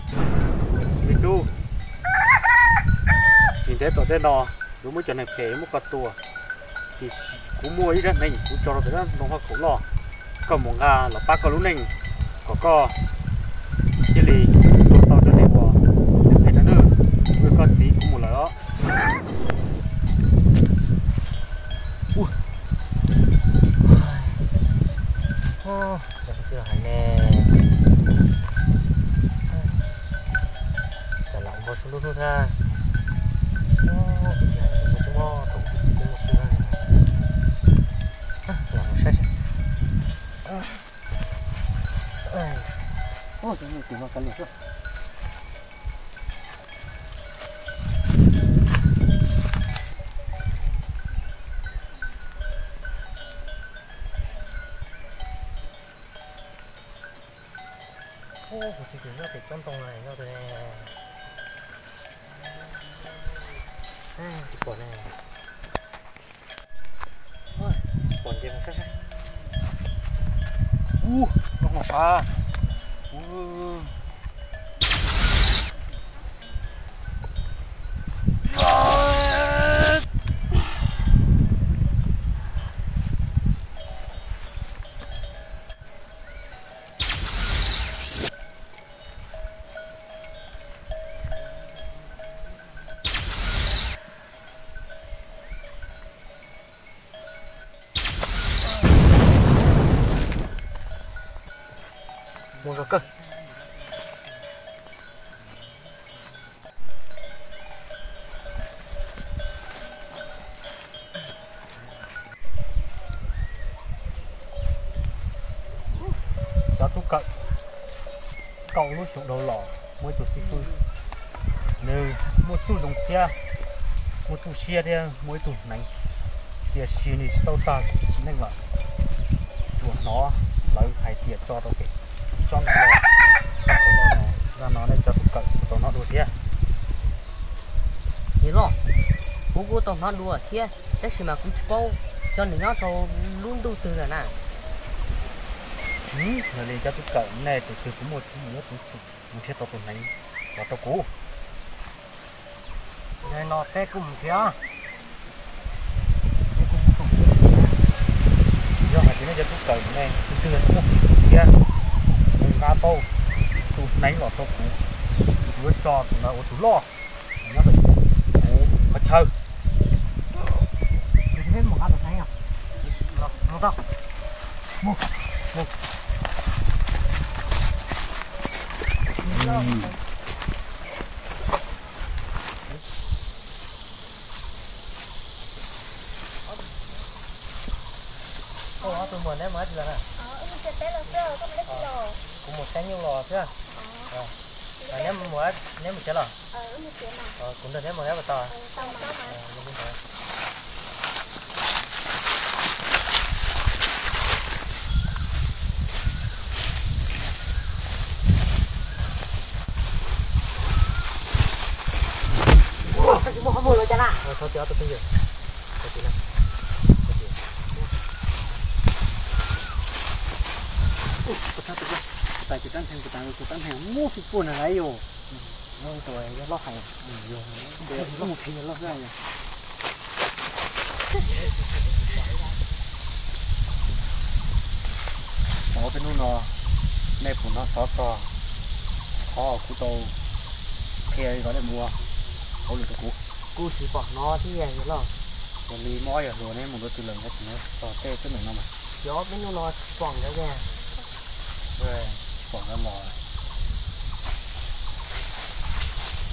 Me tub, tsis ntev tom ntej no yuav muaj cov neeg phem muab koj tua, ces kuv muaj ib rab hneev kuv tso rau pem dab ntoo hauv kaum loj, koj mus nqa los pab koj lub neej, kom koj thiaj li tua tau cov neeg uas phem no nawb. Kuv yog koj txiv, kuv mus lawm os. Tsis hais ne, cas lam npau suav lub hnub thiab. Tsis hais, tsis muaj thaum kuv txiv twb muaj kuv na. Lam mus saib saib. Tus no kav liam xwb. Ub, kuv txiv tus nyob pem tsob ntoo no nyob tus ne. Tsis pom ne. Pom nce mus saib saib. Ub, koj mus sav. Ub. Mus zog kawg. Cov tub kawm, kaum lub xyoo dhau los muaj ib tug xib fwb, nws muaj txuj zoo thiab muaj txuj siab thiab muaj ib tug hneev, tiam sis nws tsis tau tag sim neej lawm. Tsuas hnov lawv hais tias tso rau pem ib tsob ntoo loj, tsob ntoo loj no, zaj no nej cov tub kawm kuj tau hnov dua thiab. Niam loj, kuv kuj tau hnov dua thiab, tab sis mas kuv tsis paub cov nws nyob rau lub ntuj twg lawm na. Yog li cov tub kawm, nej tus twg puas muaj txuj mus nrhiav tau tus hneev los rau kuv. Yog no peb kuj mus nrhiav. Yog hais tias nej cov tub kawm ne, tus twg yog tus muaj hwj chim thiab nqa tau tus hneev los rau kuv, kuv yuav tso tus ntawd ua tus loj nyob ntawm kuv qhov chaw. Tus muam neb mus dab tsi los na? Kuv mus saib nyuj los xwb. Neb mus tsev los? Kuv nrog neb mus dab tsi tau? Koj tsis muaj qhov muag los cas na? Thov txim ob tug phooj ywg. Thov txim na. Thov txim. Kuv txhab tus, kuv tais tus rab hneev, kuv tais tus rab hneev muaj xwb puag na lawm yom. Tus yog loj heev. Yog, mus phem yog loj xwb yom. Ua peb hnub no nej puas hnov xov txog qhov kuv tau qhia kom nej mus ua hauj lwm rau kuv? Kuv tsis pom hnov thiab yog loj. Yog li muaj ob yawg hluas neb mus dua twg lawm neb tsis hnov txog tej teeb meem no mas? Xyov peb hnub no tsis pom nkawd li. Tsis pom nkawd los.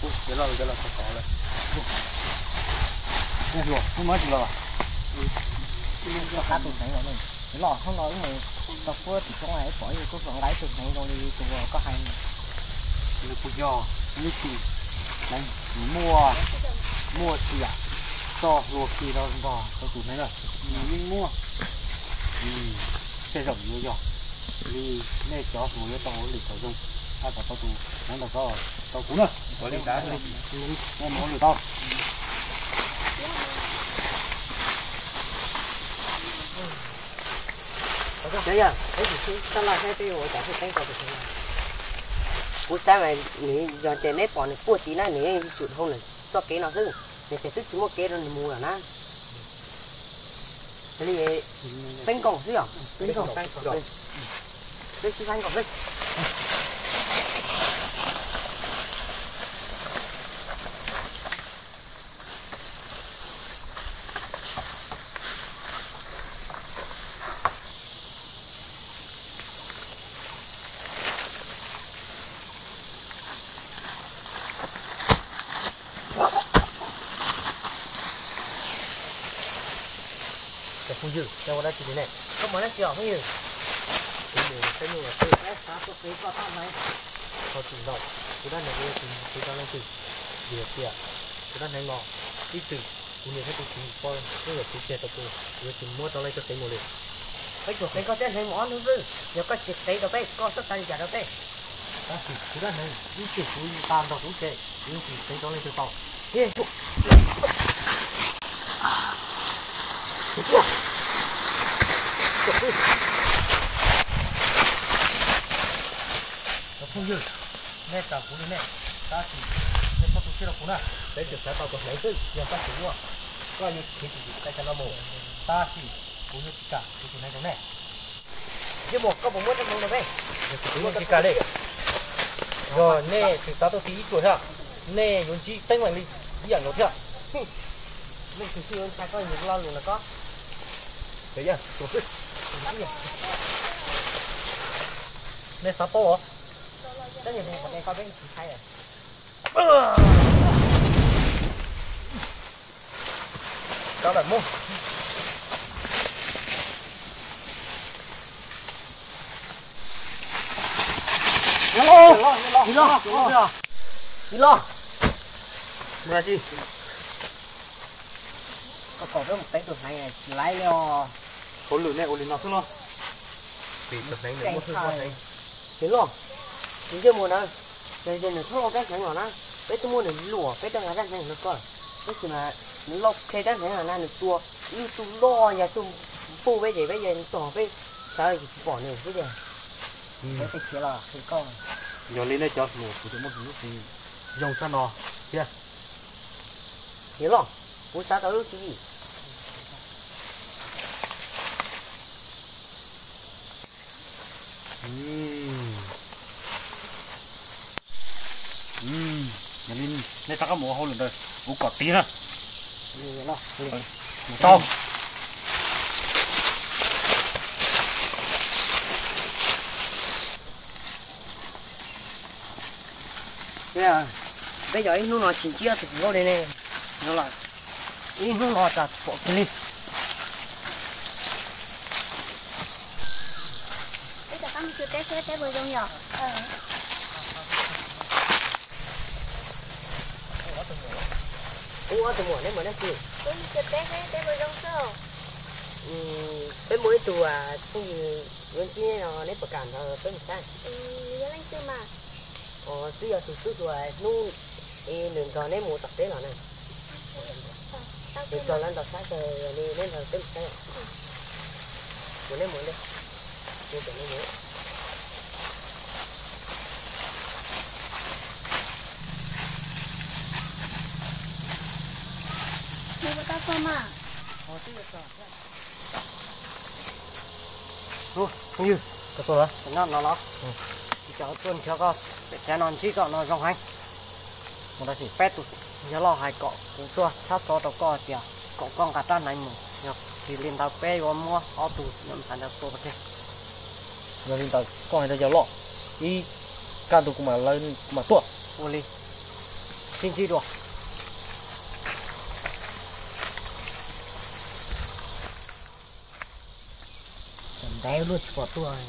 Ub, cov loj, cov loj txog tod lawm. Yawg hluas, neb mus dab tsi los? Qab tus hneev los ne. Cov loj, hnub no wb mus tau puag tim roob, wb pom ib tug tub hluas nqa ib tug hneev zoo li tus koj hais. Nws puas yog ib tug hneev, nws muaj, muaj tsiaj txoj hlua khi rau nrog rau tus hneev na, nws yeej muaj siab zoo yuav yog li. Nej cov hluas yuav tau ua hauj lwm kom zoo, kom tau tus hneev ntawd tau kuv na. Ua li ntawd, nej mus hauj lwm tau. Peb tsis sib tab laj thiab, peb yuav ua cas thiaj teeb tau tus hneev no? Kuv xav mas nws yog tias neb pom nws puag tid na nws yeej yuav tsum dhau nws txoj kev no xwb, nws ces twb tsis muaj kev rau nws mus lawm na. Li peb nkaus xwb yom, peb nkaus, peb nkaus xwb. Cov phooj ywg, nej ua dab tsi li ne? Koj mus dab tsi os phooj ywg? Kuv mus saib nyuj los xwb. Xav tuaj qiv koj tab hneev. Txhob txwm ntau, kuv tab hneev kuv yuav tsis qiv rau leej twg. Vim hais tias kuv tab hneev no ib txwm kuv niam thiab kuv txiv poj niam twb yuav txwv tseg rau kuv, kuv yuav tsis muab rau leej twg qiv mus li. Peb tsuas qiv koj tab hneev mus ob hnub xwb, yog koj tsis qiv rau peb koj txhob txav li cas rau peb. Tab sis kuv tab hneev ib txwm kuv tas nrog kuv tsev, kuv yeej tsis qiv rau leej twg tau. Cov phooj ywg, nej tos kuv li nej, tab sis nej txhob tu siab rau kuv na. Peb tsuas xav tau tus hneev xwb, yog koj tsis muaj, koj yuav khiav tsis tsim txaj cov no mus, tab sis kuv yuav tsis kam kuv tus hneev rau nej. Ntsej muag, koj puas muab rab hneev rau peb? Kuv yeej tsis kam li. Yog nej tsis xav tuaj tiv ib tsuas thiab, nej yuav ntsib teeb meem li ib yam nkaus thiab. Nej tsis xwb yuav ntshai koj niag lo lus no koj. Nej xav paub os. Koj niag hneev qhov ne koj peb tsis thaij. Cov lawm mus. Ib lo, ib lo. Mus dab tsi? Koj kom peb mus teeb tus hneev tsis laib li os. Hauj lwm nej ua li no xwb los? Vim tus hneev nws muaj hwj huaj heev. Tsis los, nws ntsej muag na, yog tias nws txhob ua rab hneev los na, peb twb muab nws luam peb twb nqa rab hneev rau koj, tab sis mas nws lauj khe rab hneev los na nws tua ib tug loj yog tug npuj peb ces peb yeej tos peb sawv tsis pom nws xwb ces. Peb khiav los qhia koj. Yog li nej cov hluas kuv tseem muaj lub tswv yim zoo tshaj no thiab. Khiav los, kuv xav tau lub tswv yim. Yog li nej rov qab mus ua hauj lwm ntawd, kuv kom tiv na. Mus tau. Peb yog ib hnub no tsis ntsib tus hluas nkauj li ne, no los ib hnub no tas pom kiag li. Peb rov qab mus xyuas teb seb teb puas zoo yom. Ub, ob tug muam, neb mus dab tsi? Peb mus xyuas teb seb teb puas zoo xwb. Peb muaj ib tug phooj ywg yuav ntsib no, neb puas kam nrog peb mus saib? Yog leej twg mas? Twb yog tus tub hluas hnub nws nrog neb mus tom teb los na. Nws txog lawv ntaus sab tag li neb nrog peb mus saib. Mus neb mus ntej, neb cov neb mus. Neb puas tau txog mas? Phooj ywg, koj tuaj lawm, no no no. Cov tuaj nrhiav koj, pem tsev no ntsib koj no zoo heev. Mus tab sis peb tus yawg loj hais kom kuv tuaj tshab xov rau koj tias kom koj nqa rab hneev mus, yog tsis li ntawd peb yuav muab ob tug nyuam ntxhais ntawd tua pov tseg. Yog li ntawd koj hais rau yawg loj, ib kaj ntug kuv mam, kuv mam tuaj. Ua li, sib ntsib dua. Ntev luaj tsis pom tuaj.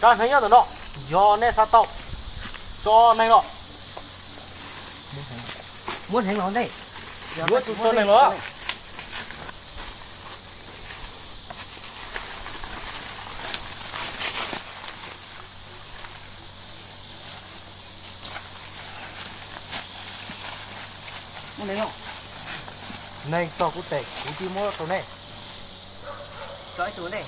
Rab hneev nyob ntawm no, yog nej xav tau, tso neeg los. Muab hneev los ntej. Yuav tsum tso neeg los. Neeg txog kuv tes kuv thiaj muab rau nej. Tso ib tug ntej.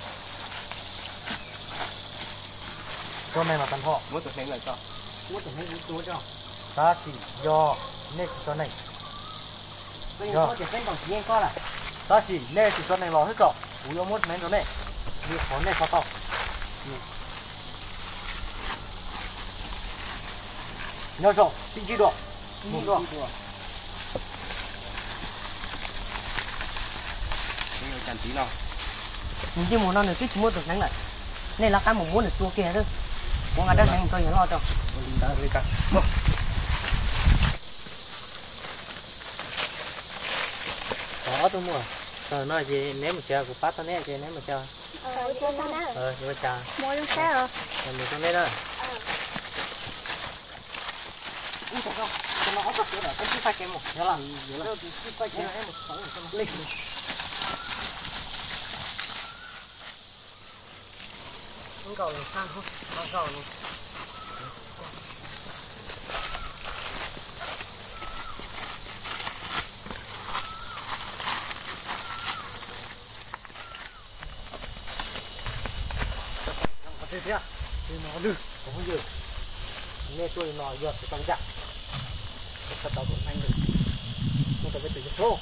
Tso neeg los tag nrho. Muab tus hneev lawm tso. Muab tus hneev kuv tua tso. Tab sis yog nej tsis tso neeg, tab sis nej tsis tso neeg los xwb tso, kuv yuav muab tus hneev rau nej, vim qhov nej xav tau. Nyob zoo, sib ntsib dua. Nws yeej mus no nws twb tsis muab tus hneev lawm, nej lawv qab mus muab nws tua kiag xwb. Kuv nqa rab hneev mus rau yawg loj tso. Ob tug muam, taws no ces neb mus tsev, kuv pab tau neb ces neb mus tsev. Ua cas mus zoo neb na. Thiab, no lwj, nej tuaj li no yog xav tau li cas? Xav tau tus neeg, muab rau peb tus yawg hlob,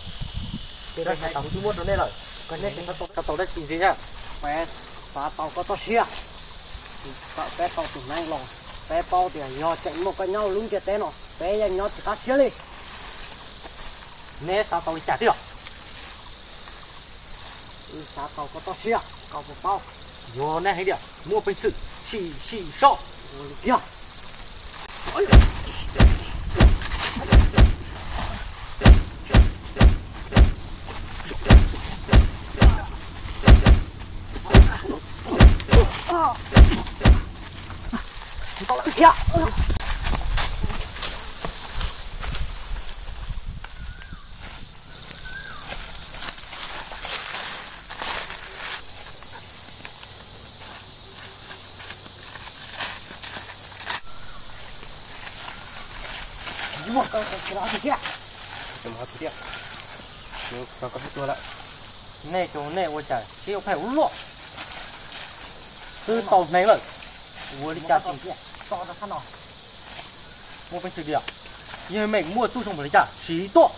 ces nej xav tau kuv twb muab rau nej lawm, koj nej xav tau dab tsi ntxiv thiab? Peb xav tau koj txoj sia. Thaum peb tau tus neeg los, peb paub tias yog tseem muaj koj nyob lub ntiaj teb no, peb yeej nyob tsis qab siab li. Neb xav tau li cas thiab? Wb xav tau koj txoj sia, koj puas paub? Yog nej hais tias muaj peev xwm, sim sim saib. Ua li kiag. Nej cov nej ua cas sib ua pheej ua luaj, twb tau hneev lawm, ua li cas tseem muaj peev xwm tiag? Yog meem muaj txuj zoo npaum li cas siv tuaj.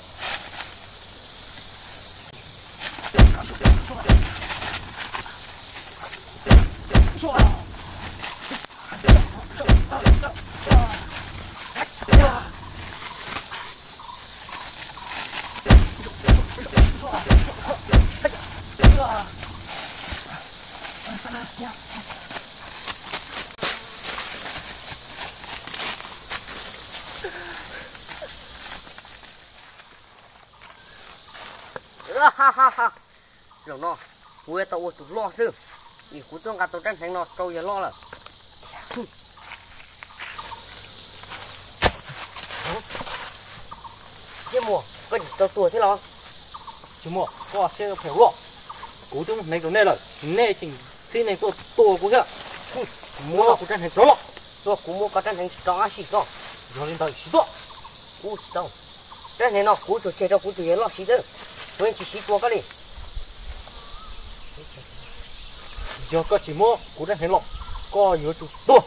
Zaum no kuv yuav tau ua tus loj xwb, vim kuv twb nqa tau rab hneev no rau yawg loj lawm. Tsis muaj, koj tsis tau tuag thiab los? Tsis muaj, koj siab phem ua luaj. Kuv twb muab hneev rau nej lawm, nej tseem txib neeg tuaj tua kuv thiab. Muab kuv rab hneev rov los. Tuaj, kuv muab koj rab hneev rov qab siv tso. Yog li ntawd siv tuaj. Kuv tsis tau. Rab hneev no kuv tsuas tseg rau kuv tus yawg loj siv xwb, kuv yeej tsis siv tua koj li. Yog koj tsis muab kuv rab hneev los, koj yuav tsum tuag.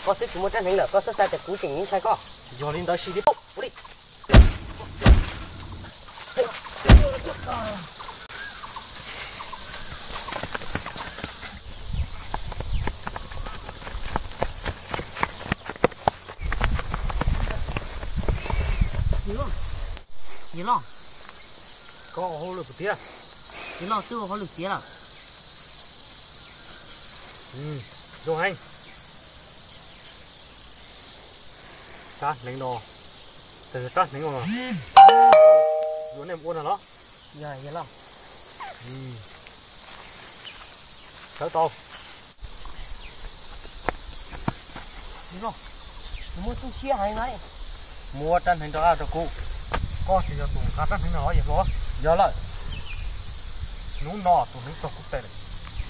Koj twb tsis muaj rab hneev lawm, koj xav xav tias kuv tseem ntshai koj. Yog li ntawd siv tib pob ua li. Yawg loj, koj ua hauj lwm puas tiav? Yawg loj, twb ua hauj lwm tiav lawm. Zoo heev. Rab hneev no, rab hneev no yuav nej mus ua no los? Yog, yawg loj. Sawv tau. Yawg loj, muaj txuj siab heev na. Muab rab hneev rov qab rau kuv. Koj tsis yog tus nqa rab hneev no los yawg hlob? Yog lawm. Hnub no tus hneev txog kuv tes lawm,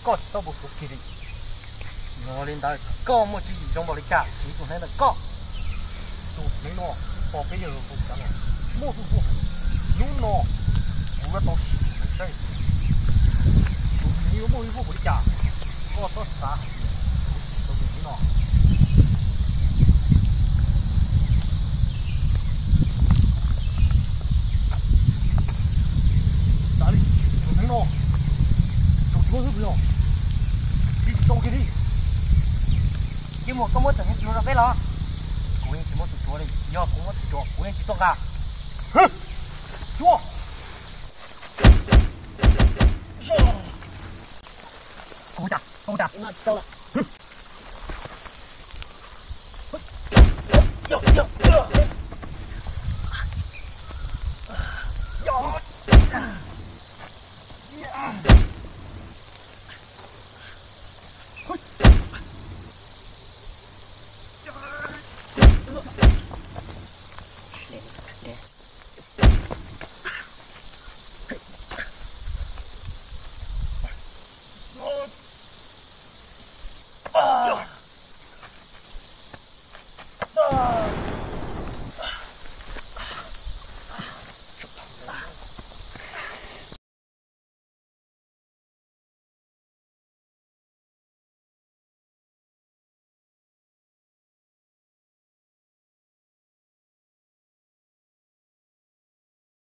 koj tsis txhob mus suav kiag li. Yog li ntawd koj muaj tswv yim zoo npaum li cas siv tus hneev ntawm koj. Tus hneev no pom peb yawg laus tus tsav no muaj hlub tshua heev. Hnub no kuv yuav tau sim saib tus hneev yuav muaj hlub npaum li cas. Koj txhob xav hais tias kuv tsis tau tus hneev no. Muaj, koj muab txog niag tsuav rau peb los? Kuv yeej tsis muab tus tsuav li, yog kuv muab tus tsuav kuv yeej tsis tuaj nqa. Tsuav. Koj ua cas, koj ua cas?